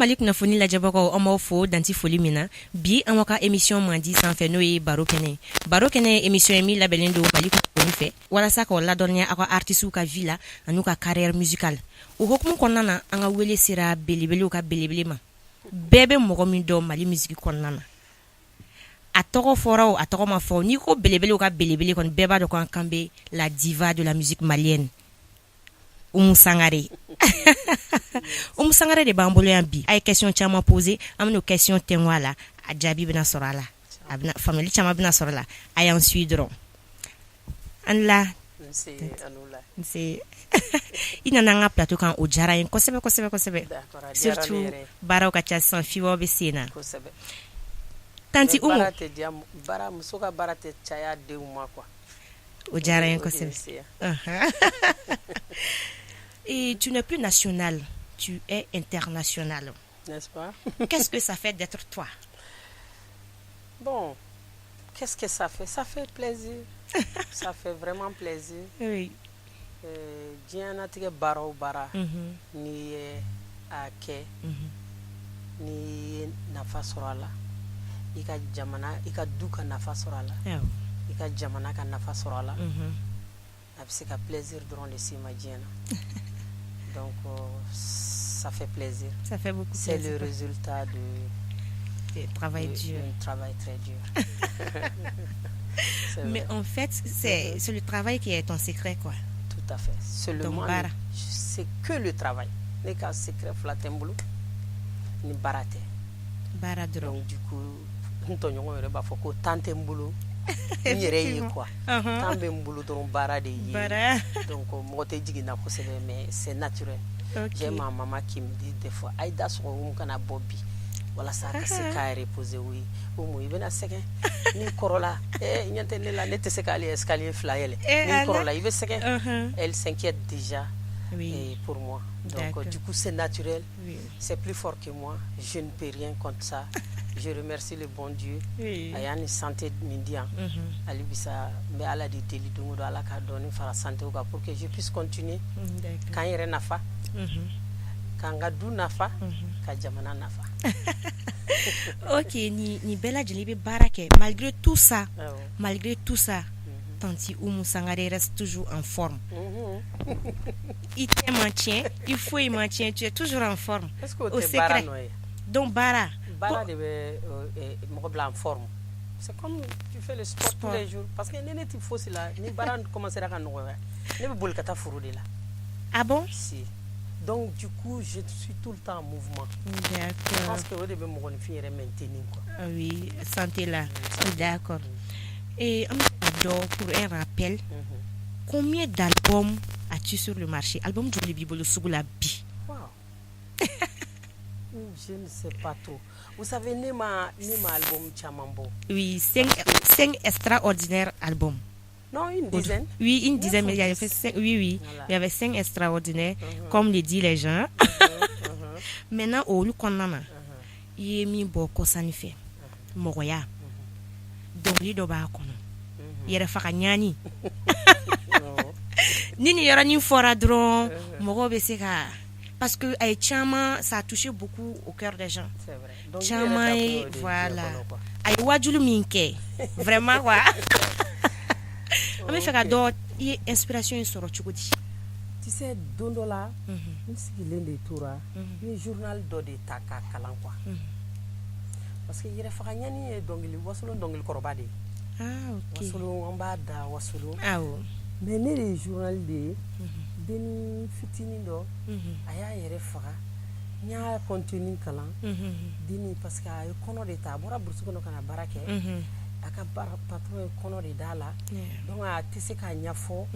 Mali kunnafoni lajɛbagaw, an b'aw fo dan tɛ foli min na. Bi, an ka émission mandi sanfɛ, n'o ye Baro Kɛnɛ. Baro Kɛnɛ ye émission ye min labɛnnen don Mali kunnafoni fɛ walasa k'aw ladɔnniya aw ka artistes ka vie la an'u ka carrière musicale. O hukumu kɔnɔna na, an ka wele sera belebelew ka belebele ma, bɛɛ bɛ mɔgɔ min dɔn Mali musique kɔnɔna na. A tɔgɔ fɔra o, a tɔgɔ ma fɔ, n'i ko belebelew ka belebele kɔni, bɛɛ b'a dɔn ko an kan bɛ la diva de la musique malienne, Umu Sangare. Umu Sangare de b'an bolo yan bi. A ye question caman poser, an bɛn'o question tɛnku a la, a jaabi bɛna sɔrɔ a la, a bɛna faamuyali caman bɛna sɔrɔ a la. A y'an suit dɔrɔn. An la nse, i nana an ka plateau kan, o diyara n ye kosɛbɛ kosɛbɛ kosɛbɛ, surtout baaraw ka ca sisan, fibaw bɛ sen na. Tantie Umu. Baara tɛ diya baara, muso ka baara tɛ caya denw ma quoi. O diyara n ye kosɛbɛ. Et tu n'es plus national, tu es international. N'est-ce pas? Qu'est-ce que ça fait d'être toi? Bon, qu'est-ce que ça fait? Ça fait plaisir. Ça fait vraiment plaisir. Diɲɛnatigɛ baara o baara, n'i ye a kɛ, n'i ye nafa sɔrɔ a la, i ka jamana, i ka du ka nafa sɔrɔ a la, i ka jamana ka nafa sɔrɔ a la, a bɛ se ka plaisir dɔrɔn de s'i ma diɲɛ na. Donc ça fait plaisir. Ça fait beaucoup C'est plaisir. le résultat de travail dur. Un travail très dur. C'est Mais vrai. en fait, c'est le travail qui est ton secret, quoi. Tout à fait. Seulement, Donc, baara. C'est que le travail. Ne ka secret fila tɛ n bolo ni baara tɛ. Baara dɔrɔn. Donc du coup, n tɔɲɔgɔn yɛrɛ b'a fɔ ko temps tɛ n bolo n yɛrɛ ye quoi. Temps bɛ n bolo dɔrɔn, baara de ye. Baara. Donc mɔgɔ tɛ jigin na kosɛbɛ, mais c'est naturel. J'ai ma maman qui me dit des fois: "A ye da sɔgɔ, Umu kana bɔ bi walasa ka se k'a reposer." Oui, Umu, i bɛna sɛgɛn n'i kɔrɔla. Ɲɛ tɛ ne la, ne tɛ se k'ale escalier fila yɛlɛ. Eh, n'i Ala. kɔrɔla, i bɛ sɛgɛn. Elle s'inquiète déjà et pour moi. Donc du coup, c'est naturel. C'est plus fort que moi, je ne peux rien contre ça. Je remercie le bon Dieu. A y'a ni santé min di yan, hali bisa n bɛ Ala de deli don o don, Ala ka dɔɔni fara santé kan pour que je puisse continuer k'an yɛrɛ nafa, k'an ka du nafa, ka jamana nafa. Ok, ni bɛɛ lajɛlen, i bɛ baara kɛ, malgré tout ça, malgré tout ça, Tantie Oumou Sangaré reste toujours en forme. I tɛ maintien, il faut y maintien, tu es toujours en forme. Est-ce que o Au tɛ baara secret. nɔ ye? Donc baara. Baara de bɛ mɔgɔ bila en forme. C'est comme tu fais le sport, Sport. tous les jours, parce que ne tɛ fosi la. Ni baara commencera ka nɔgɔya, ne bɛ boli ka taa foro de la. Ah bon? Si, donc du coup, je suis tout le temps en mouvement. Je pense que o de bɛ mɔgɔninfin yɛrɛ maintenir quoi. Ah oui, santé là. D'accord. Et an bɛ dɔn, pour un rappel, combien d'albums as-tu sur le marché? Album joli b'i bolo sugu la bi? Wow. Je ne sais pas trop. Vous savez, ne ma album caman bɔ. Oui, cinq extraordinaires albums. Non, une dizaine. Oui, une dizaine, Neuf mais ou il y avait 10. Cinq, oui. Voilà. Il y avait cinq extraordinaires, comme le disent les gens. Maintenant, olu kɔnɔna na, i ye min bɔ kɔsani fɛ, mɔgɔya, dɔnkili dɔ b'a kɔnɔ, yɛrɛfaga ɲani. Ni yɔrɔnin fɔra dɔrɔn, mɔgɔw bɛ se ka, parce que a ye caman, ça a touché beaucoup au cœur des gens. C'est vrai. Donc, Caman i yɛrɛ ye ta kun y'o de ye diɲɛ voilà. kɔnɔ, quoi. A ye wajulu min kɛ, vraiment quoi. An bɛ fɛ ka dɔn, i ye inspiration in sɔrɔ cogo di? Tu sais, don dɔ la, n sigilen de tora, n ye journal dɔ de ta k'a kalan quoi. Parce que yɛrɛfaga ɲani ye dɔnkili, wasolon dɔnkili kɔrɔba de ye. Ah, ok. Wasolon, an b'a da wasolon. Mais ne de ye journal de ye, denni fitinin dɔ, a y'a yɛrɛ faga. N y'a contenu kalan. Denni, parce que a ye kɔnɔ de ta, a bɔra brousse kɔnɔ ka na baara kɛ. A ka baara patron ye kɔnɔ de d'a la. Donc a tɛ se k'a ɲɛfɔ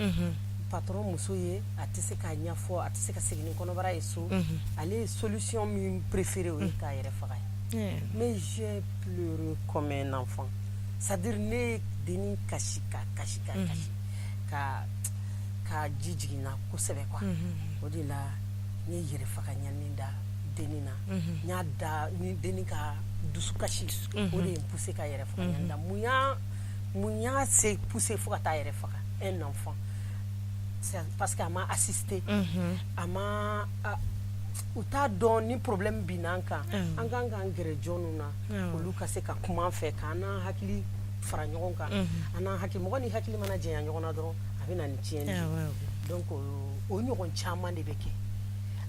patron muso ye, a tɛ se k'a ɲɛfɔ, a tɛ se ka segin ni kɔnɔbara ye so. Ale ye solution min préféré, o ye k'a yɛrɛ faga ye. Mais j'ai pleuré comme un enfant. C'est-à-dire ne ye denni kasi ka kasi ka kasi ka ji jiginna kosɛbɛ quoi. O de la n ye yɛrɛ faga ɲani da denni na. N y'a da ni denni ka dusukasi, o de ye n poussé ka yɛrɛ faga ɲani da. Mun y'a se poussé fo ka taa yɛrɛ faga, un enfant? C'est parce que a ma assisté, a ma a, U t'a dɔn ni problème binna an kan, an kan k'an gɛrɛ jɔnw na, olu ka se ka kuma an fɛ, k'an n'an hakili fara ɲɔgɔn kan. An n'an hakili, mɔgɔ ni hakili mana janya ɲɔgɔn na dɔrɔn, a bɛ na ni tiɲɛni ye. Donc o ɲɔgɔn caman de bɛ kɛ.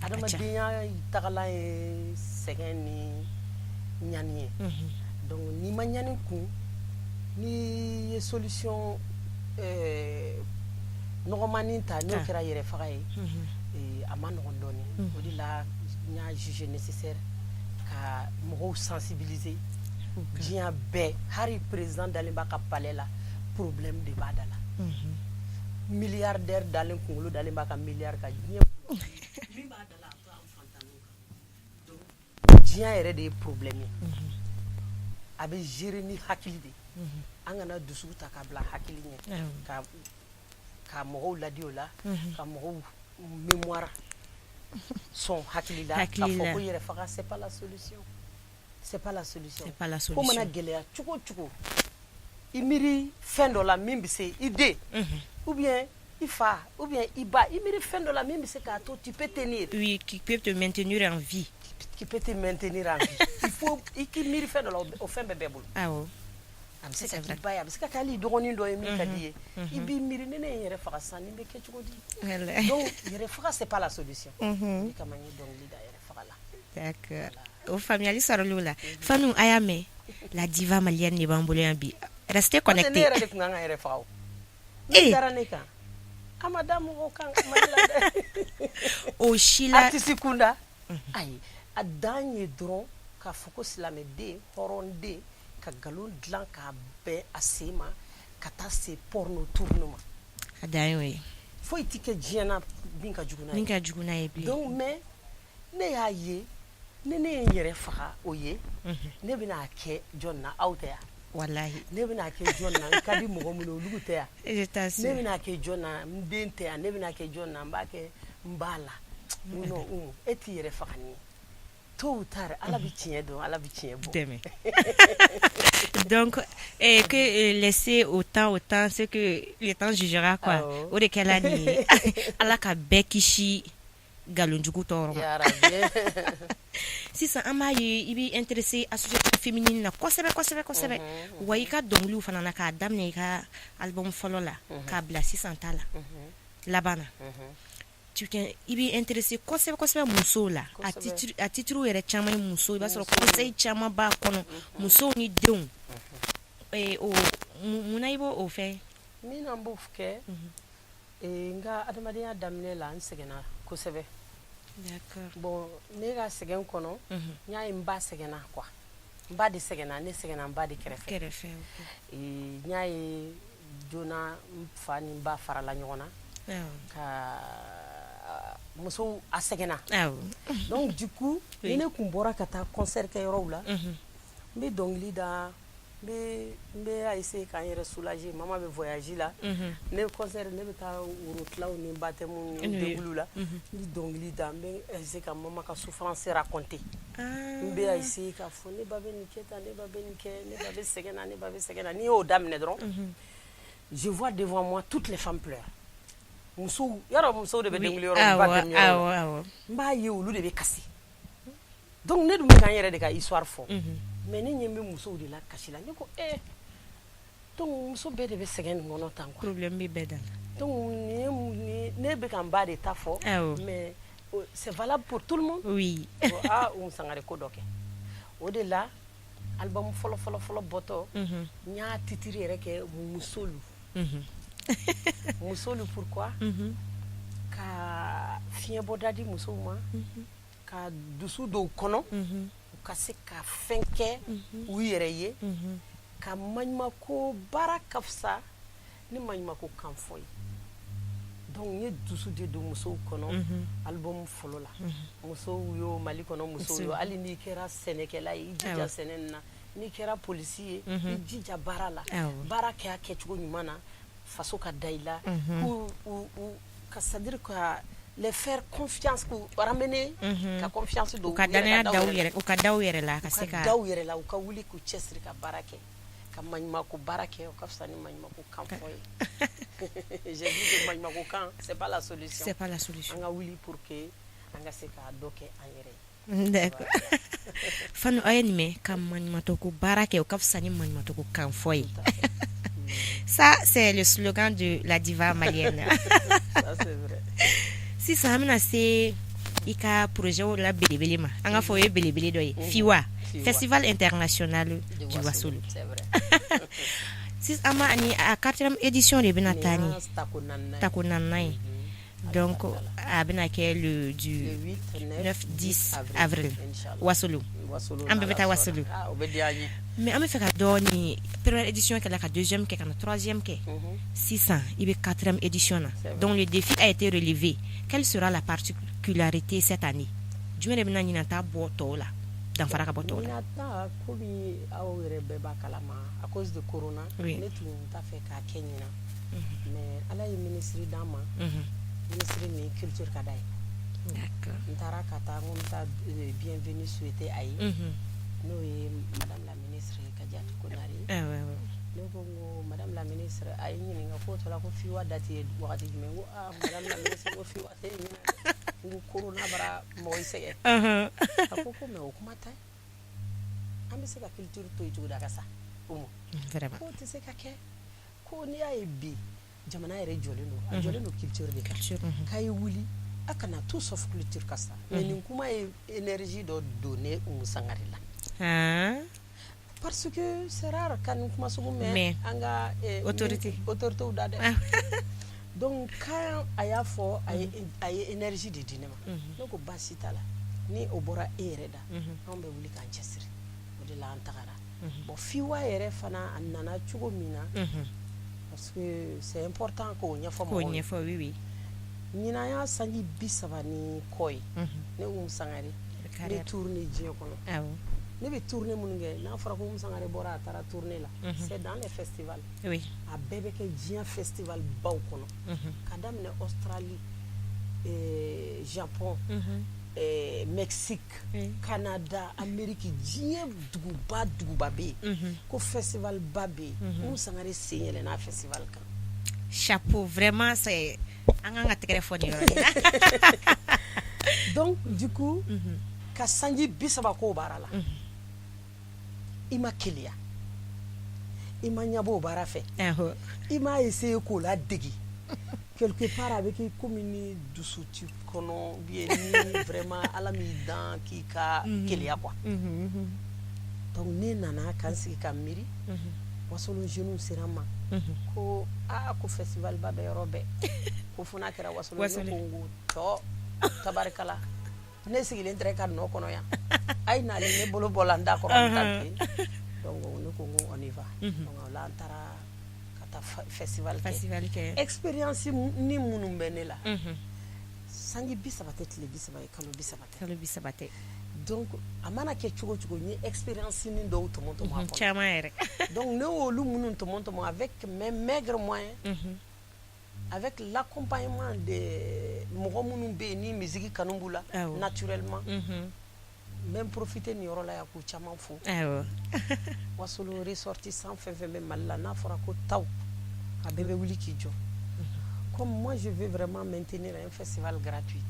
Adamadenya tagalan ye sɛgɛn ni ɲani ye. Donc n'i ma ɲani kun, n'i ye solution nɔgɔmanin ta, n'o kɛra yɛrɛ faga ye, a ma nɔgɔn dɔɔnin. O de la n y'a jugé nécessaire ka mɔgɔw sensibiliser. Diɲɛ bɛɛ, hali président dalen b'a ka palais la, problème de b'a da la. Milliardaire dalen, kunkolo dalen b'a ka milliard kan, diɲɛ min b'a da la, a to an fantanw kan. Donc diɲɛ yɛrɛ de ye problème ye, a bɛ gérer ni hakili de ye. An kana dusu ta ka bila hakili ɲɛ, ka mɔgɔw ladi o la, ka mɔgɔw mémoire sɔn hakili la, k'a fɔ ko yɛrɛ faga, c'est pas la solution, c'est pas la solution. C'est pas la Ko mana solution. gɛlɛya cogo o cogo, i miiri fɛn dɔ la min bɛ se i den ou bien i fa ou bien i ba, i miiri fɛn dɔ la min bɛ se k'a to tu peux tenir. Oui, qui peut te maintenir en vie. Qui peut te maintenir en vie. Il faut i k'i miiri fɛn dɔ la, o fɛn bɛɛ bɛɛ bolo. A bɛ se ka k'i ba ye, a bɛ se ka kɛ hali i dɔgɔnin dɔ ye min ka di i ye. I b'i miiri, ni ne ye n yɛrɛ faga sisan, nin bɛ kɛ cogo di? Donc yɛrɛ faga, c'est pas la solution. O de kama n ye dɔnkili da yɛrɛ faga la. D'accord, o faamuyali sɔrɔli o la. Fanu, a y'a mɛn, la diva malienne de b'an bolo yan bi. Restez Parce que ne connectés. yɛrɛ de tun kan ka yɛrɛ faga, o ne dara ne kan, a ma da mɔgɔw kan Mali la dɛ. O si la. Artiste kunda, ayi, a dan ye dɔrɔn k'a fɔ ko silamɛden, hɔrɔnden ka nkalon dilan k'a bɛn a sen ma, ka taa se porno tourne ma. A dan y'o ye. Foyi ti kɛ diɲɛ na min ka jugu n'a Min ye. ka jugu n'a ye bilen. Donc mais ne y'a ye, ni ne ye n yɛrɛ faga, o ye ne bɛna kɛ jɔn na? Aw tɛ yan? Walahi. Ne bɛna kɛ jɔn na? N ka di mɔgɔ minnu ye, olu tɛ yan? Je t'assure. Ne bɛna kɛ jɔn na? N den tɛ yan? Ne bɛna kɛ jɔn na? N b'a kɛ n b'a la. Non, Umu, e t'i yɛrɛ faga nin ye. Tôt ou tard, Ala bɛ tiɲɛ dɔn, Ala bɛ tiɲɛ bɔ. Dɛmɛ. Donc que laisser au temps ce que le temps jugera, quoi. Awɔ. O de kɛla nin ye. Ala ka bɛɛ kisi nkalonjugu tɔɔrɔ ma. Ya Rabbi. Sisan an b'a ye i b'i intéressé association féminine na kosɛbɛ kosɛbɛ kosɛbɛ. Wa i ka dɔnkiliw fana na, k'a daminɛ i ka album fɔlɔ la k'a bila sisan ta la laban na, tu t'es i b'i intéressé kosɛbɛ kosɛbɛ musow la. A titre, a titre yɛrɛ caman ye muso, i b'a sɔrɔ conseil caman b'a kɔnɔ, musow ni denw. O munna i b'o o fɛn? Min na n b'o kɛ, n ka adamadenya daminɛ la, n sɛgɛnna kosɛbɛ. Bon, ne ka sɛgɛn kɔnɔ, n y'a ye n ba sɛgɛnna quoi. N ba de sɛgɛnna, ne sɛgɛnna n ba de kɛrɛfɛ. Kɛrɛfɛ. N y'a ye joona n fa ni n ba farala ɲɔgɔn na ka musow a sɛgɛnna. Donc du coup, ni ne kun bɔra ka taa concert kɛ yɔrɔw la, n bɛ dɔnkili da, n bɛ essayer k'an yɛrɛ soulager. Mama bɛ voyage la, ne concert, ne bɛ taa worotilaw ni baptême ni denkuliw la, n bɛ dɔnkili da, n bɛ essayer ka mama ka souffrance raconter. N bɛ essayer k'a fɔ ne ba bɛ nin kɛ tan, ne ba bɛ nin kɛ, ne ba bɛ sɛgɛn na, ne ba bɛ sɛgɛn na. N'i y'o daminɛ dɔrɔn, je vois devant moi toutes les femmes pleurent. Musow, yarɔ, musow de bɛ denkuli yɔrɔ ni baptême yɔrɔ la. N b'a ye olu de bɛ kasi. Donc ne dun bɛ ka n yɛrɛ de ka histoire fɔ, mais ne ɲɛ bɛ musow de la kasi la. Ne ko eh, donc muso bɛɛ de bɛ sɛgɛn nin kɔnɔ tan quoi. Problème bɛ bɛɛ da la. Donc nin ye mun nin, ne bɛ ka n ba de ta fɔ, mais c'est valable pour tout le monde. Bon, ah, Umu Sangare, ko dɔ kɛ. O de la album fɔlɔ fɔlɔ fɔlɔ bɔtɔ, n y'a titre yɛrɛ kɛ Musolu. Musolu, pourquoi? Ka fiɲɛbɔda di musow ma, ka dusu dɔw kɔnɔ, u ka se ka fɛn kɛ u yɛrɛ ye, ka maɲumako baara ka fisa ni maɲumako kan fɔ ye. Donc n ye dusu de don musow kɔnɔ album fɔlɔ la. Musow yo, Mali kɔnɔ musow yo, hali n'i kɛra sɛnɛkɛla ye, i jija sɛnɛ nin na. N'i kɛra polisi ye, i jija baara la. Baara kɛ a kɛcogo ɲuman na, faso ka da i la. K'u u ka, c'est à dire ka les faire confiance, k'u ramener ka confiance don. U ka danaya da u yɛrɛ, u ka da u yɛrɛ la, ka se ka ka da u yɛrɛ la, u ka wuli k'u cɛsiri ka baara kɛ, ka maɲumako baara kɛ, o ka fisa ni maɲumako kan fɔ ye. J'ai dit que maɲumako kan, c'est pas la solution. C'est pas la solution. An ka wuli pour que An ka se k'a dɔ kɛ an yɛrɛ ye. D'accord. Fanu, aw ye nin mɛn, ka maɲumantɔ ko baara kɛ, o ka fisa ni maɲumantɔ ko kan fɔ ye. Ça, c'est le slogan de la diva malienne. Ça, c'est vrai. Sisan an bɛna se i ka projet la belebele ma. An ka fɔ o ye belebele dɔ ye, FIWA, Festival international du Wasolo. C'est vrai. Sisan an ma ni a quatrième édition de bɛna taa ni tako naaninan ye. Donc a bɛna kɛ le du 9 10 avril Wasolo. An bɛɛ bɛ taa Wasolo. Mais an bɛ fɛ ka dɔɔni, première édition kɛla, ka deuxième kɛ, ka na troisième kɛ, sisan i bɛ quatrième édition na. Donc le défi a été relevé. Quelle sera la particularité cette année? Jumɛn de bɛna ɲinan ta bɔ tɔw la, danfara ka bɔ tɔw la? Ɲinan ta, komi aw yɛrɛ bɛɛ b'a kalama, à cause de corona, ne tun t'a fɛ k'a kɛ ɲinan, mais Ala ye ministre d'an ma, ministre min culture ka d'a ye. N taara ka taa, n ko n bɛ taa bienvenue souhaiter a ye, n'o ye madame la ministre Kadiatou Konare. Ne ko, n ko madame la ministre, a ye n ɲininka k'o tɔ la ko FIWA date ye wagati jumɛn? N ko ah, madame la ministre, ko FIWA tɛ ɲinan dɛ, n ko corona bara mɔgɔ sɛgɛn. A ko ko mais o kuma tɛ, an bɛ se ka culture to yen cogo di a ka sa o ma? K'o tɛ se ka kɛ, ko n'i y'a ye bi jamana yɛrɛ jɔlen don, a jɔlen don culture de kan, k'a ye wuli a kana tout sauf culture ka sa. Mais nin kuma ye énergie dɔ don ne Umu Sangare la, parce que c'est rare ka nin kuma sugu mɛn an ka autorité autorités da dɛ. Donc quand a y'a fɔ, a ye énergie de di ne ma. Ne ko baasi t'a la, ni o bɔra e yɛrɛ da, anw bɛ wuli k'an cɛsiri. O de la an tagara. Bon, FIWA yɛrɛ fana, a nana cogo min na, parce que c'est important k'o ɲɛfɔ. K'o ɲɛfɔ, oui. Ɲinan y'a sanji 30 ni kɔ ye, ne Umu Sangare, n bɛ tournée diɲɛ kɔnɔ. Ne bɛ tournée minnu kɛ, n'a fɔra ko Umu Sangare bɔra, a taara tournée la, c'est dans les festivals. A bɛɛ bɛ kɛ diɲɛ festival baw kɔnɔ, ka daminɛ Australie, Japon, Mexique, Canada, Amérique, diɲɛ duguba duguba bɛ yen ko festival ba bɛ yen, Umu Sangare sen yɛlɛnna festival kan. Chapeau, vraiment, c'est an kan ka tɛgɛrɛ fɔ nin yɔrɔ in na. Donc du coup, ka sanji 30 k'o baara la, i ma keleya, i ma ɲɛbɔ o baara fɛ, i m'a essayer k'o ladege quelque part, a bɛ kɛ komi ni dusu t'i kɔnɔ, ou bien ni vraiment Ala m'i dan k'i ka keleya quoi. Donc ne nana ka n sigi ka miiri. Wasolon jeunes sera n ma ko aa, ko festival ba bɛ yɔrɔ bɛɛ, ko fo n'a kɛra Wasolon. Ne ko n ko tɔ tabarikala, ne sigilen tɛ ka nɔ kɔnɔ yan, a ye nalen, ne bolo bɔla n da kɔrɔ, n taa ten. Donc ne ko n ko on y va. Donc o la an taara ka taa festival kɛ. Festival kɛ. Expérience ni minnu bɛ ne la, sanji 30 tɛ tile 30 ye, kalo 30 tɛ. Kalo 30 tɛ. Donc a mana kɛ cogo cogo, n ye expérience ni dɔw tɔmɔ tɔmɔ a kɔnɔ. Caman yɛrɛ. Donc ne y'olu minnu tɔmɔ tɔmɔ avec mes maigres moyens, avec l'accompagnement de mɔgɔ minnu bɛ yen ni musique kanu b'u la, naturellement, n bɛ n profiter nin yɔrɔ la yan k'u caman fo. Wasolon ressortissant fɛn fɛn bɛ Mali la, n'a fɔra ko taw, a bɛɛ bɛ wuli k'i jɔ. Comme moi, je veux vraiment maintenir un festival gratuit,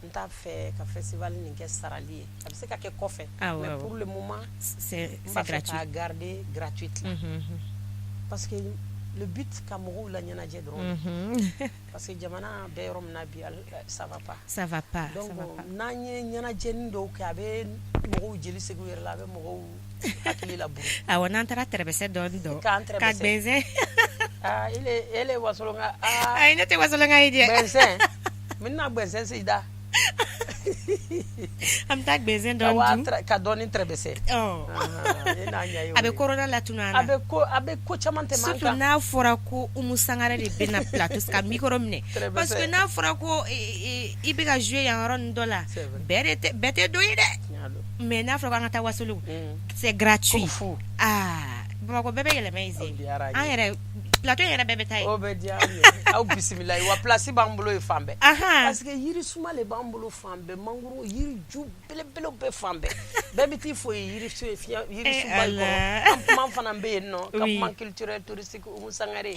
n t'a fɛ ka festival nin kɛ sarali ye. A bɛ se ka kɛ kɔfɛ, mais pour le moment n b'a fɛ k'a garder gratuite la, parce que le but ka mɔgɔw la ɲɛnajɛ dɔrɔn, parce que jamana bɛ yɔrɔ min na bi, ça va pas. Ça va pas. Donc n'an ye ɲɛnajɛni dɔw kɛ, a bɛ mɔgɔw jeli segin u yɛrɛ la, a bɛ mɔgɔw hakili laburu. Awɔ, n'an taara tɛrɛbɛsɛ dɔɔni dɔn. K'an ka tɛrɛbɛsɛ. Gbɛnsɛn. Aa, ele ele Wasolonka aa. Ayi, ne tɛ Wasolonka ye dɛ. Gbɛnsɛn, n bɛna gbɛnsɛn sigi da. An bɛ taa gbɛnsɛn Ka waa dɔɔni dun. Ka dɔɔni tɛrɛbɛsɛ. Ne n'a ɲɛ ye o A bɛ ye. corona latunu an A na. bɛ ko caman tɛmɛ an Surtout kan. n'a fɔra ko Umu Sangare de bɛna plateau ka micro minɛ. Tɛrɛbɛsɛ. Parce que n'a fɔra ko i bɛ ka jouer yan yɔrɔ nin dɔ la, C'est vrai. bɛɛ de tɛ, bɛɛ tɛ don ye dɛ. Tiɲɛ don. Mais n'a fɔra ko an ka taa Wasolon, c'est gratuit. Ko fu. Aa, Bamakɔ bɛɛ bɛ yɛlɛma yen O sen. diyara an An ye. yɛrɛ, plateau in yɛrɛ bɛɛ bɛ taa yen. O bɛ diya an ye, aw bisimila ye wa, place b'an bolo yen fan bɛɛ, parce que yiri suma le b'an bolo fan bɛɛ, mangoro yiri ju belebelew bɛ fan bɛɛ, bɛɛ bɛ t'i fo yen yiri su fiɲɛ yiri Eh, suba in kɔrɔ. Ala. Campement fana bɛ yen nɔ, campement culturel touristique Umu Sangare,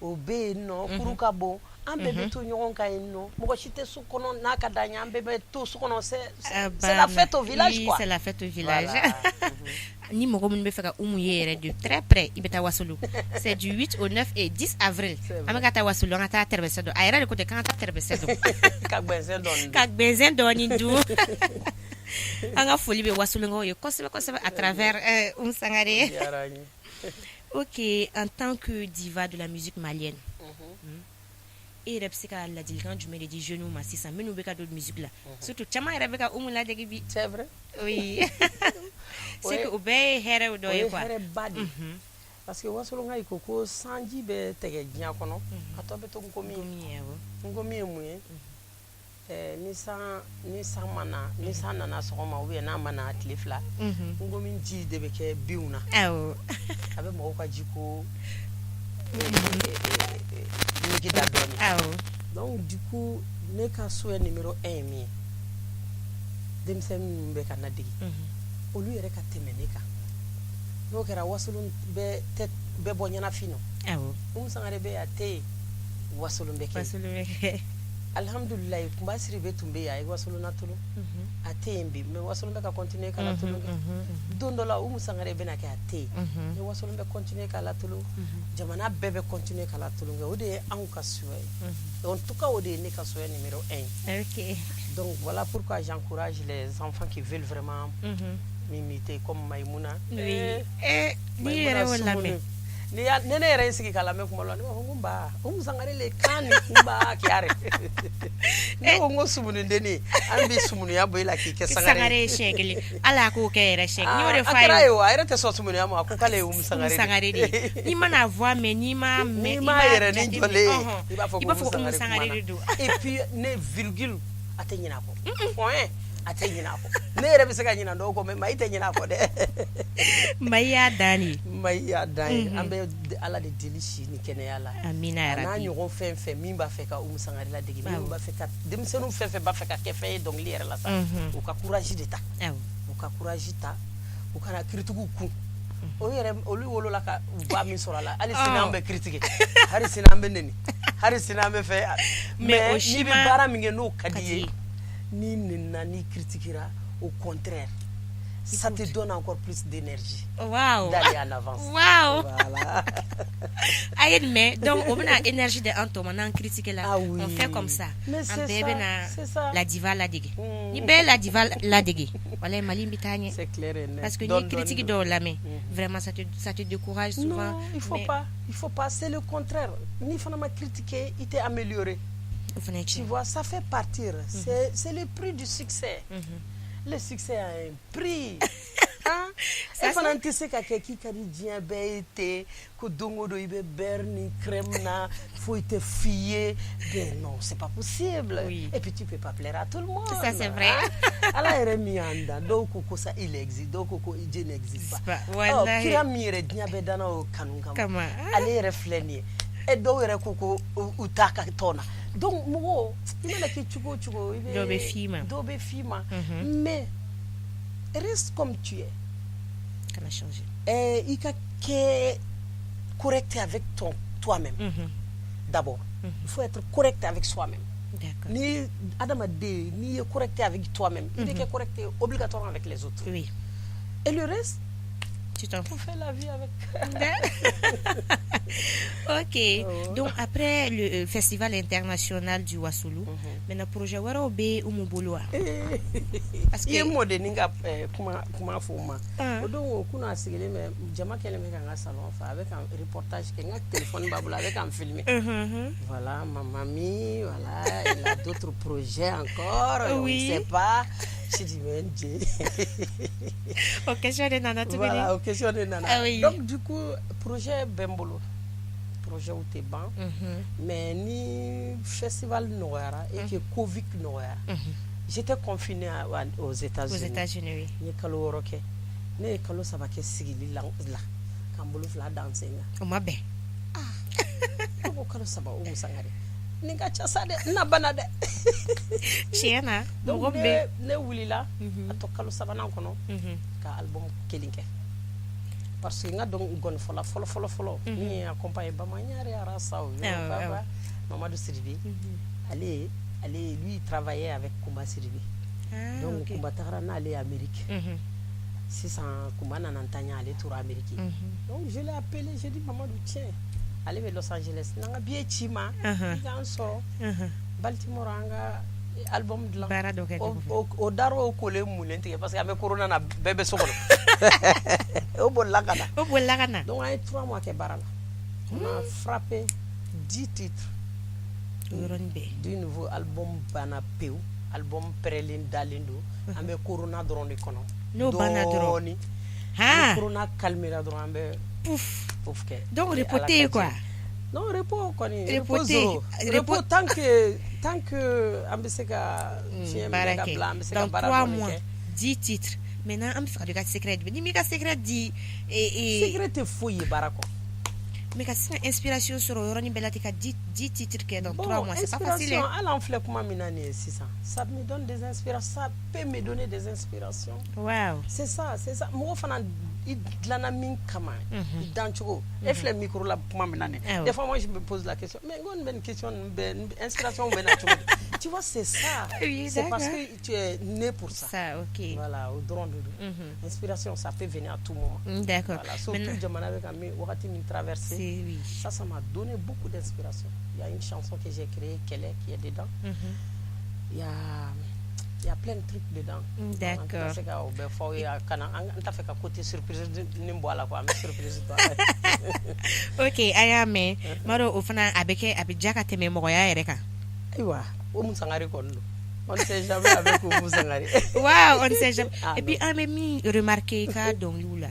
o bɛ yen nɔ, kuru ka bon. An bɛɛ bɛ to ɲɔgɔn kan yen nɔ, mɔgɔ si tɛ so kɔnɔ n'a ka d'an ye, an bɛɛ bɛ to so kɔnɔ, c'est la fête au village quoi. C'est la fête au village. Ni mɔgɔ minnu bɛ fɛ ka Umu ye yɛrɛ de très près, i bɛ taa Wasolo. C'est du 8 au 9 et 10 avril. An bɛ ka taa Wasolo, an ka taa tɛrɛbɛsɛ dɔn. A yɛrɛ de ko ten k'an ka taa tɛrɛbɛsɛ dɔn. Ka gbɛnsɛn dɔɔni dun. Ka gbɛnsɛn dɔɔni dun. An ka foli bɛ Wasolonkaw ye kosɛbɛ kosɛbɛ à travers Umu Sangare. Diyara n ye. Ok, en tant que diva de la musique malienne, e yɛrɛ bɛ se ka ladilikan jumɛn de di jeunes ma sisan minnu bɛ ka don musique la, surtout caman yɛrɛ bɛ ka Umu ladege bi? C'est vrai. Oui, c'est que o bɛɛ ye hɛrɛw dɔ O ye ye quoi. Hɛrɛ ba de ye, parce que Wasolonka ko ko sanji bɛ tɛgɛ diɲɛ kɔnɔ, a tɔ bɛ to nkomi ye. Nkomi ye, awɔ. Nkomi ye mun ye? Ni san ma na, ni san nana sɔgɔma ou bien n'a ma na tile 2, nkomi ji de bɛ kɛ binw na. A bɛ mɔgɔw ka ji ko nege da dɔɔni. Donc du coup, ne ka souhait numéro 1 ye min ye, denmisɛnnin minnu bɛ ka na dege, olu yɛrɛ ka tɛmɛ ne kan. N'o kɛra, Wasolon bɛɛ tɛ bɛɛ bɔ ɲɛnafin nɔ. Umu Sangare bɛ yen, a tɛ yen, Wasolon bɛ kɛ yen. Wasolon bɛ kɛ. Alihamudulilayi, Kunba Siribe tun bɛ yen, a ye Wasolon natolo, a tɛ yen bi, mais Wasolon bɛ ka continuer ka latolo kɛ. Don dɔ la, Umu Sangare bɛna kɛ, a tɛ yen, mais Wasolon bɛ continuer ka latolo, jamana bɛɛ bɛ continuer ka latolo kɛ. O de ye anw ka souhait ye, en tout cas o de ye ne ka souhait numéro 1 ye. Donc voilà pourquoi j'encourage les enfants qui veulent vraiment m'imiter, comme Maïmouna. Oui. Eh, n'i yɛrɛ y'o lamɛn. Ni ya ne ne yɛrɛ ye sigi k'a lamɛn kuma dɔ la, ne b'a fɔ ko nba, Umu Sangare le kan ni kunba kiyare. Ne ko n ko sumunudenni, an bɛ sumunuya bɔ i la k'i kɛ sangare. Sangare ye siɲɛ kelen, hali a k'o kɛ yɛrɛ siɲɛ, n y'o de A f'a kɛra ye. ye o, a yɛrɛ tɛ sɔn sumunuya ma, a ko k'ale ye Umu Umu Sangare de. Sangare de ye. N'i mana voix mɛn, n'i ma mɛn, n'i i m'a b'a yɛrɛ ni jateminɛ, jɔlen ye, ɔhɔn, i b'a fɔ i ko b'a fɔ ko Umu Umu Sangare Sangare kumana. de don. Et puis ne virgule, a tɛ ɲinɛ a kɔ, point, a tɛ ɲinɛ a kɔ. Ne yɛrɛ bɛ se ka ɲinɛ dɔw kɔ, mais Mayi tɛ ɲinɛ a kɔ dɛ. Mayi y'a dan de ye. Mayi y'a dan ye. An bɛ Ala de deli si ni kɛnɛya la. Amina A n'a yarabi. ɲɔgɔn fɛn fɛn min b'a fɛ ka Umu Sangare ladege, min b'a fɛ ka denmisɛnninw fɛn fɛn b'a fɛ ka kɛ fɛn ye dɔnkili yɛrɛ la sa, u ka courage de ta. U ka courage ta, u kana critiquew kun. O yɛrɛ, olu wolola ka u ba min sɔrɔ a la, hali sini an bɛ critique, hali sini an bɛ neni, hali sini an bɛ fɛ. Mais o Mais si n'i bɛ baara min kɛ, n'o ka di ye, ye. N'i nenina, n'i critiquera, au contraire, ça te donne encore plus d'énergie d'aller en avance. Voilà. A ye nin mɛn, donc o bɛna énergie di an tɔ ma n'an critiquer la. Ah oui. On fait comme ça. Mais an c'est bɛɛ ça, bɛna c'est ça. la diva ladege. Ni bɛɛ ye la diva ladege, walayi, Mali bɛ taa ɲɛ. C'est clair et net. Parce que Dɔɔni ni critique dɔɔni don. dɔw lamɛn, vraiment, ça te décourage souvent. Non, il faut pas, il faut pas, c'est le contraire. Ni fana ma critiquer, i tɛ améliorer. O fana ye Tu tiɲɛ. vois, ça fait partir. C'est le prix du succès. Le succès a un prix. Hein? Ça, E fana tɛ se ka kɛ k'i ka di diɲɛ bɛɛ ye ten, ko don o don i bɛ beurre ni crème na, foyi tɛ f'i ye. Ben non, c'est pas possible. Et puis tu peux pas plaire à tout le monde. Ça, c'est vrai. Hein? Ala yɛrɛ min y'an dan, dɔw ko ko ça, il existe, dɔw ko ko Dieu n'existe pas. Pas. Ɔ, Wallahi. kira min yɛrɛ diɲɛ bɛɛ danna o kanu kama. Kama. Ale yɛrɛ filɛ nin ye. E dɔw yɛrɛ ko ko u t'a ka tɔn na. Donc mɔgɔ i mana kɛ cogo o cogo, i bɛ Dɔ bɛ f'i ma. Dɔ bɛ f'i ma. Mais reste comme tu es. Kana changer. I ka kɛ correct avec ton toi-même. D'abord, il faut être correct avec soi-même. Ni adamaden n'i ye correct avec toi-même, i bɛ kɛ correct obligatoirement avec les autres. Et le reste, Tu t'en on fous. fait la vie avec. Ok. Donc après le Festival international du Wassoulou, maintenant projet wɛrɛw bɛ Umu bolo wa? Parce I ye que mɔdennin ka kuma kuma fɔ o ma. Ah. O don o kunun, a sigilen bɛ, jama kɛlen bɛ ka n ka salon fa, a bɛ ka reportage kɛ, n ka téléphone b'a bolo, a bɛ ka n filmer. Voilà, ma mamie, voilà, elle a d'autres projets encore, on ne sait pas. J'ai dit, mais Dieu. O question de nana tuguni. Voilà, o question de nana. Ah oui. Donc du coup, projet bɛ n bolo. Projet tɛ ban. Mais ni festival nɔgɔyara et que Covid nɔgɔyara. J'étais confinée aux Aux États-Unis. États-Unis, oui. N ye kalo 6 kɛ. Ne ye kalo 3 kɛ sigili la, ka n bolo fila da n sen kan. O ma bɛn. Ne ko kalo 3, Umu Sangare, nin ka ca sa dɛ, n na bana dɛ. Tiɲɛ na. Donc mɔgɔ bɛ ne wulila a tɔ kalo sabanan kɔnɔ ka album kelen kɛ, parce que n ka dɔn gɔnifɔla fɔlɔ fɔlɔ fɔlɔ min ye accompagné Bamaɲare Arasa o Awɔ. baba. Mamadou Sidibé, ale ale lui, il travaillait avec Koumba Sidibé. Donc Koumba tagara n'ale ye Amérique. Sisan Koumba nana ntanya, ale tora Amérique. Donc je l'ai appelé, j'ai dit: Mamadou, tiens, ale bɛ Los Angeles, n'an ka billet ci ma, i k'an sɔrɔ Baltimore, an ka album dilan. Baara dɔ kɛ. O dar'o kolen mulen tigɛ parce que an bɛ corona na, bɛɛ bɛ so kɔnɔ. O bolila ka na. O bolila ka na. Donc an ye 3 mois kɛ baara la, on a frappé 10 titres. O yɔrɔnin bɛɛ. Du nouveau album banna pewu, album pɛrɛlen dalen don, an bɛ corona dɔrɔn de kɔnɔ. N'o banna dɔrɔn. Dɔɔni ni corona calmera dɔrɔn, an bɛ pouf pouf kɛ. Donc repos tɛ yen quoi. Non, repos kɔni, repos repos tɛ yen. zéro. Repos tant que an bɛ se ka fiɲɛ minɛ ka bila, an bɛ se ka dans baara 3 dɔɔni mois kɛ. 10 titres. Maintenant, an bɛ fɛ ka dɔn i ka secret. Ni m'i ka secret di Secret tɛ foyi ye baara kɔ. Mais ka se ka inspiration sɔrɔ o yɔrɔnin bɛɛ la ten ka 10 titres kɛ dans Bon, 3 mois, c'est pas facile, inspiration, hein. hali an filɛ kuma min na nin ye sisan, ça me donne des inspirations, ça peut me donner des inspirations. C'est ça, c'est ça. Mɔgɔ fana, i dilanna min kama, i dancogo, e filɛ micro la kuma min na nin, des fois moi je me pose la question, mais n ko nin bɛ nin question ninnu bɛɛ, inspiration bɛ na cogo di? Tu vois, c'est ça. C'est parce que tu es né pour ça. Ça, ok. Voilà, o dɔrɔn de don. Inspiration, ça peut venir à tout moment. Voilà, surtout jamana bɛ ka min wagati min traversé, ça, ça m'a donné beaucoup d'inspiration. Il y a une chanson que j'ai créée, Kɛlɛ, qui est dedans. Il y a plein de trucs dedans. An tɛna se ka o bɛɛ fɔ aw ye, a kana an t'a fɛ ka côté surprise ni bɔ a la quoi, an bɛ surprise to a la. Ok, a y'a mɛn, n b'a dɔn o fana a bɛ kɛ, a bɛ diya ka tɛmɛ mɔgɔya yɛrɛ kan. Ayiwa, Oumou Sangare kɔni don. On ne sait jamais avec Oumou Sangare. Waaw, on ne sait jamais. Ah, et puis non. An bɛ min remarquer i ka dɔnkiliw la,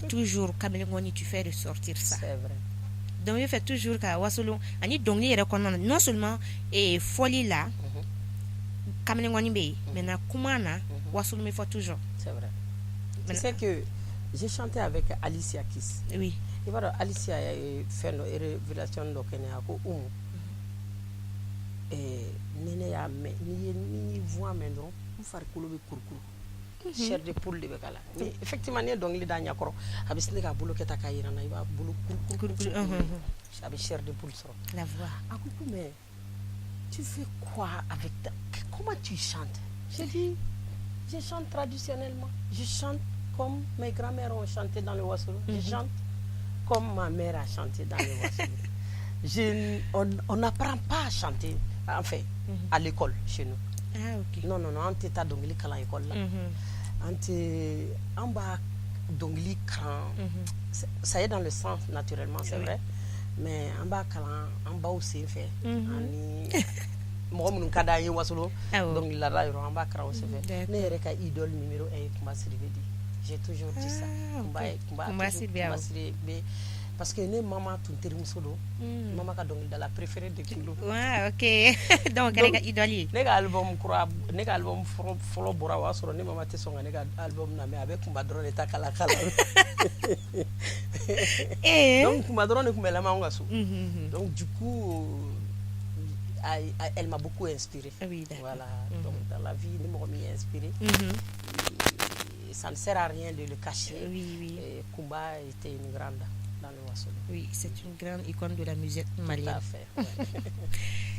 toujours kamalenkɔni, tu fais ressortir ça. C'est vrai. Donc i bɛ fɛ toujours ka wasolon ani dɔnkili yɛrɛ kɔnɔna na, non seulement fɔli la, kamalenkɔni bɛ yen, maintenant kuma na, wasolon bɛ fɔ toujours. C'est vrai. Tu sais que j'ai chanté avec Alicia Keys. I b'a dɔn, Alicia ye fɛn dɔ, révélation dɔ kɛ ne ye. A ko: Umu, ni ne y'a mɛn, n'i ye ni voix mɛn dɔrɔn, n farikolo bɛ kurukuru, chair de poule de bɛ k'a la. Ni effectivement n'i ye dɔnkili da ɲɛkɔrɔ, a bɛ sin k'a bolo kɛ tan k'a yira n na, i b'a bolo kurukuru, a bɛ chair de poule sɔrɔ. La voix. A ko ko mais tu fais quoi avec ta, comment tu chantes? J'ai dit: je chante traditionnellement, je chante comme mes grands-mères ont chanté dans le Wassoulou, je chante comme ma mère a chanté dans le Wassoulou. On n'apprend pas à chanter, enfin, à l'école chez nous. Ah, ok. Non, non, non, an tɛ taa dɔnkili kalan école la. An tɛ, an b'a dɔnkili kalan, ça est dans le sang naturellement, c'est vrai. Mais an b'a kalan an baw sen fɛ, ani mɔgɔ minnu ka d'an ye Wasolo dɔnkililada yɔrɔ, an b'a kalan o sen fɛ. Ne yɛrɛ ka idole numéro 1 ye Kunba Sidibe de ye. J'ai toujours dit ça. Kunba ye Kunba, Kunba Sidibe, awɔ. Kunba Sidibe, parce que ne mama tun terimuso don, mama ka dɔnkilidala préféré de tun don. Ouais, ok, donc o kɛra i ka idole ye. Ne ka album kura, ne ka album fɔlɔ bɔra, o y'a sɔrɔ ne mama tɛ sɔn ka ne ka album lamɛn, a bɛ Kunba dɔrɔn de ta kala kala. Donc Kunba dɔrɔn de tun bɛ lamɛn anw ka so. Donc du coup, elle m'a beaucoup inspiré. Oui, d'accord. Voilà. Donc dans la vie, ni mɔgɔ min est inspiré, ça ne sert à rien de le cacher. Et Kumba était une grande dans le Wassoulou. Oui, c'est une grande icône de la musique Tout malienne. à fait. Ouais.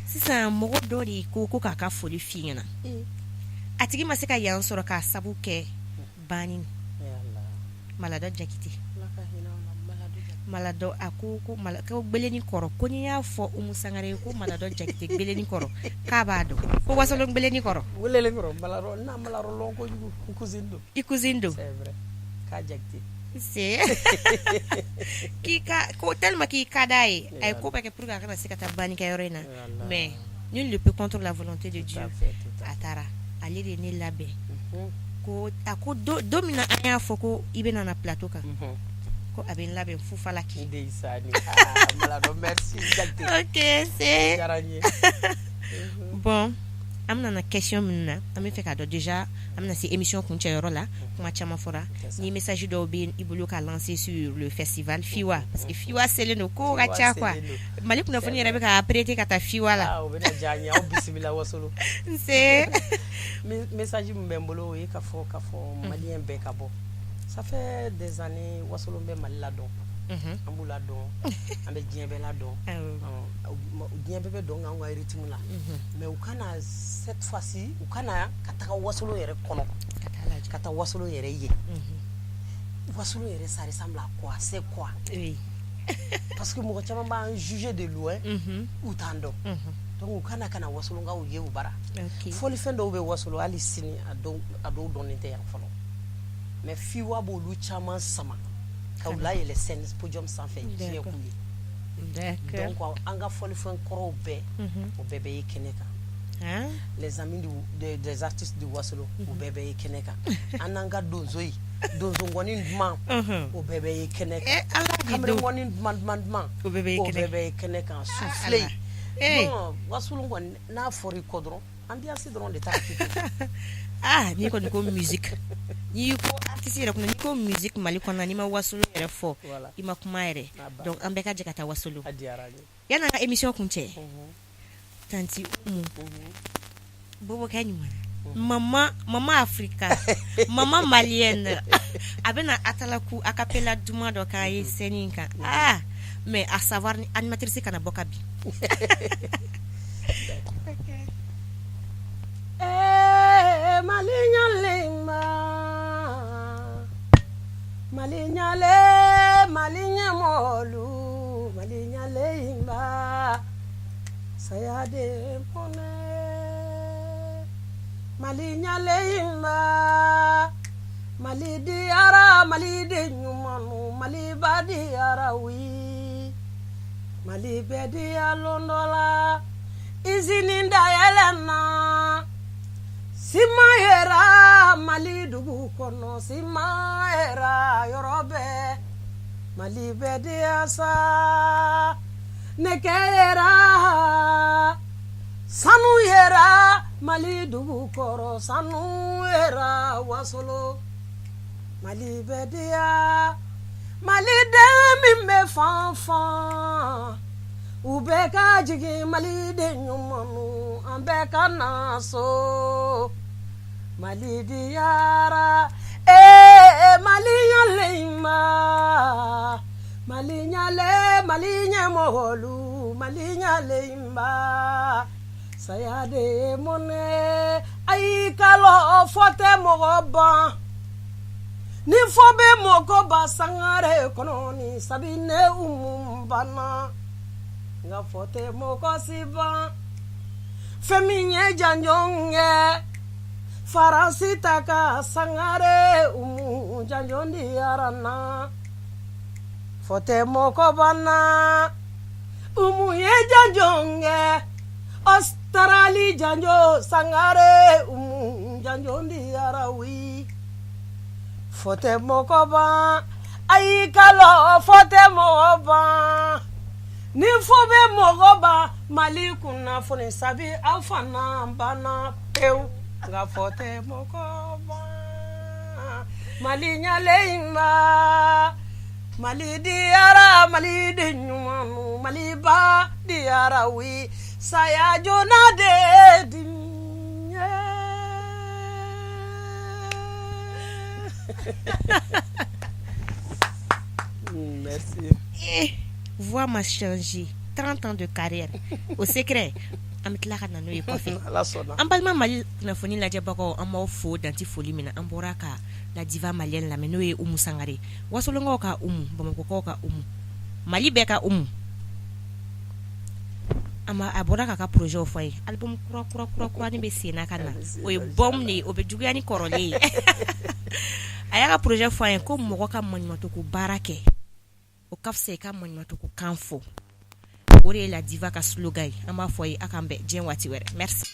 Sisan mɔgɔ dɔ de ko ko k'a ka foli f'i ɲɛna. A tigi ma se ka yan sɔrɔ k'a sabu kɛ banni. Yallah. Maladɔ Jakite. Ala ka hinɛ aw la, Maladɔ Jakite. Maladɔ, a ko ko mala ko gbeleni kɔrɔ, ko n'i y'a fɔ Umu Sangare ye ko Maladɔ Jakite gbeleni kɔrɔ, k'a b'a dɔn ko Wasolon gbeleni kɔrɔ. Welelen kɔrɔ, Maladɔ, n'a Maladɔ lɔn kojugu, n cousine don. I cousine don. C'est vrai. K'a Jakite. C'est k'i ka ko tellement k'i ka d'a ye, a ye ko bɛɛ kɛ pour que a kana se ka taa bannikɛyɔrɔ in na. Yallah. Mais nul ne peut contre la volonté de Tout Dieu. à fait, tout à A taara, ale de ye ne labɛn. Ko a ko don min na an y'a fɔ ko i bɛ na plateau kan, ko a bɛ n labɛn fufalaki. Ndeysaan. Ah, Maladɔ, merci Jakite. Ok, c'est Diyara n ye. Bon, an bɛna na question min na, an bɛ fɛ k'a dɔn déjà, an bɛna se émission kuncɛyɔrɔ la, kuma caman fɔra. C'est ça. Ni message dɔw bɛ i bolo ka lancer sur le festival Fiwa, parce que Fiwa selen don, kow ka ca quoi. Selen don. Mali kunnafoni yɛrɛ bɛ ka prêter ka taa Fiwa la. Ah, o bɛna diya n ye, aw bisimila Wasolo. Nse. Message min bɛ n bolo, o ye k'a fɔ malien bɛɛ ka bɔ. Ça fait des années, Wasolo bɛ Mali la dɔn. An b'u ladɔn, an bɛ diɲɛ bɛɛ ladɔn, diɲɛ bɛɛ bɛ dɔn k'an ka rythme la. Mais u ka na cette fois-ci, u ka na ka taga Wasolo yɛrɛ kɔnɔ, ka taa Wasolo yɛrɛ ye. Wasolo yɛrɛ, ça ressemble à quoi, c'est quoi? Parce que mɔgɔ caman b'an juger de loin, u t'an dɔn. Donc u ka na ka na Wasolonkaw ye u bara. Fɔlifɛn dɔw bɛ Wasolo hali sini, a dɔw dɔnnen tɛ yan fɔlɔ, mais FIWA b'olu caman sama ka u layɛlɛ scène podium sanfɛ, diɲɛ k'u ye. Donc an ka fɔlifɛn kɔrɔw bɛɛ, o bɛɛ bɛ ye kɛnɛ kan. Les amis des artistes du Wasolo, o bɛɛ bɛ ye kɛnɛ kan. An n'an ka donso ye, donso ngɔni duman, o bɛɛ bɛ ye kɛnɛ kan. Kamalen ngɔni duman duman duman, o bɛɛ bɛ ye kɛnɛ kan. Soufflé, non, Wasolo kɔni, n'a fɔra i kɔ dɔrɔn, ambiance dɔrɔn de t'a. Ah, n'i kɔni ko musique, n'i ko artiste yɛrɛ kɔnɔ, n'i ko musique Mali kɔnɔ, n'i ma Wasolo yɛrɛ fɔ, i ma kuma yɛrɛ. Donc an bɛɛ ka jɛ ka taa Wasolo. Yan'an ka émission kun cɛ, tantie Umu, bobokɛ ɲuman, mama, mama Africa, mama malienne, a bɛna atalaku a cappella duman dɔ k'an ye scène in kan. Ah, mais à savoir, animatrice kana bɔ ka bin. Mali ɲalenba, Mali ɲale, Mali ɲɛmɔgɔlu, Mali ɲalenba, saya de mɔnɛ. Mali ɲalenba, Mali diyara, Mali de ɲumannu, Mali ba diyara, wi Mali bɛɛ diya. Lon dɔ la, izini dayɛlɛnna, siman yera Mali dugu kɔnɔ, siman yera yɔrɔ bɛɛ. Mali bɛɛ diya sa, nɛgɛ yera, sanu yera Mali dugu kɔrɔ, sanu yera Wasolo. Mali bɛɛ diya, Mali den min bɛ fan fan, u bɛɛ ka jigin. Mali den ɲumannu, an bɛɛ ka na so. Mali diyara, ee Mali ɲalenba, Mali ɲale, Mali ɲɛmɔgɔlu, Mali ɲalenba, saya de mɔnɛ. Ayi, kalɔ fɔ tɛ mɔgɔ ban, ni fɔ bɛ mɔgɔ ba sangare kɔnɔ ni sabi ne Umu banna, nka fɔ tɛ mɔgɔ si ban. Fɛn min ye janjɔn kɛ Faransi ta ka Sangare Umu janjɔn diyara na, fɔ tɛ mɔgɔ banna. Umu ye janjɔn kɛ Australie, janjo Sangare Umu janjɔn diyara, wi fɔ tɛ mɔgɔ ban. Ayi, kalɔ fɔ tɛ mɔgɔ ban, ni fɔ bɛ mɔgɔ ban Mali kunnafoni sabi aw fana banna pewu, nka fɔ tɛ mɔgɔ ban. Mali ɲalenba, Mali diyara, Mali den ɲumannu, Mali ba diyara, wi saya joona de dimi ye. Merci. Voix ma changé. 30 ans de carrière au secret, an bɛ tila ka na n'o ye kɔfɛ. An balima Mali kunnafoni lajɛbagaw, an b'aw fo danti foli min na. An bɔra ka la diva malienne lamɛn, n'o ye Umu Sangare, Wasolonkaw ka Umu, Bamakɔkaw ka Umu, Mali bɛɛ ka Umu. A bɔra k'a ka projet fɔ a ye, album kura kura kura kuranin bɛ sen na ka na, o ye bombe de ye, o bɛ juguya ni kɔrɔlen ye. A y'a ka projet fɔ a ye ko mɔgɔ ka maɲumantɔ ko baara kɛ, o ka fisa i ka maɲumantɔ ko kan fɔ. O de ye la diva ka slogan ye. An b'a fɔ ye, a k'an bɛn diɲɛ waati wɛrɛ. Merci.